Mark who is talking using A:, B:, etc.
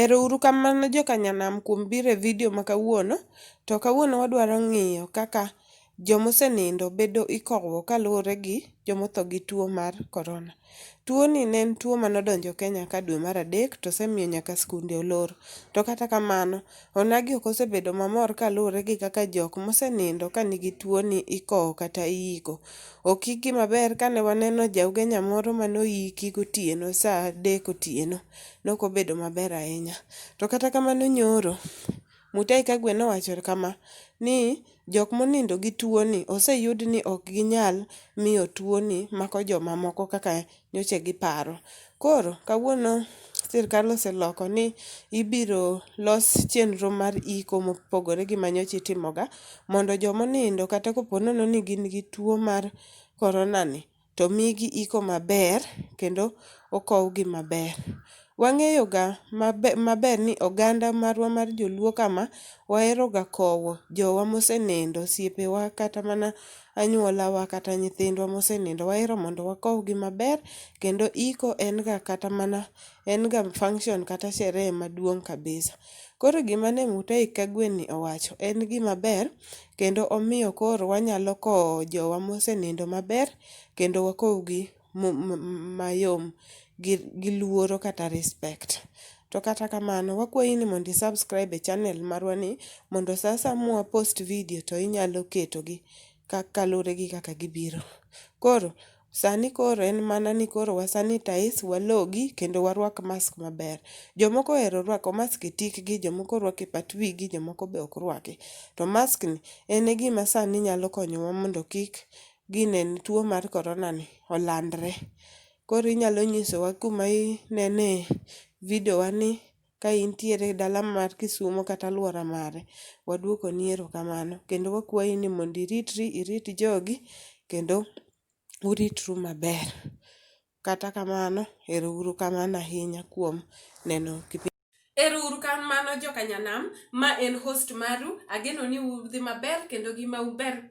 A: Ero uru kamano joka nyanam kuom biro e video ma kawuono. To kawuono wadwaro ng'iyo kaka jomosenindo bedo ikowo kaluwore gi jomotho gi tuo mar korona. Tuo ni ne en tuo manodonjo Kenya ka dwe mar adek to osemiyo nyaka skunde olor. To kata kamano, onagi ok osebedo mamor kaluwore gi kaka jok mosenindo ka nigi tuo ni ikowo kata iiko. Ok ikgi maber kane waneno ja Ugenya moro manoiki gotieno saa 3 otieno. Nok obedo maber ahinya. To kata kamano nyoro, Mutahi Kagwe nowacho kama, ni jok monindo gi tuoni oseyud ni ok ginyal miyo tuoni mako jomamoko kaka nyocha giparo. Koro kawuono sirkal oseloko ni ibiro los chenro mar iko mopogore gi manyocha itimoga mondo jomonindo kata kopo nono ni gin gi tuo mar korona ni to migi iko maber kendo okowgi maber. Wang'eyo ga maber ni oganda marwa mar joluo kama wahero ga kowo jowa mosenindo, osiepewa kata mana anyuolawa kata nyithindwa mosenindo wahero mondo wakowgi maber kendo iko en ga kata mana en ga function kata sherehe maduong' kabisa. Koro gima ne Mutahi Kagwe ni owacho en gima ber kendo omiyo koro wanyalo kowo jowa mosenindo maber kendo wakowgi mayom gi luoro kata respect. To kata kamano wakwayi ni mondo i subscribe e channel marwa ni mondo sa asaya mwa post video to inyalo ketogi kaluwore gi kaka gibiro. Koro sani koro en mana ni koro wa sanitize, walogi kendo warwak mask maber. Jomoko ohero rwako mask e tikgi, jomoko rwako e pat wigi, jomoko be ok rwaki. To mask ni en e gima sani nyalo konyowa mondo kik ginene tuo mar korona ni olandre. Koro inyalo nyisowa kuma inene video wa ni ka intiere dala mar Kisumo kata aluora mare. Waduokoni erokamano kendo wakwayi ni mondo iritri, irit jogi kendo uritru maber. Kata kamano, ero uru kamano ahinya kuom neno kipindi. Ero uru kamano joka nyanam, ma en host maru, ageno ni udhi maber kendo ngimau ber.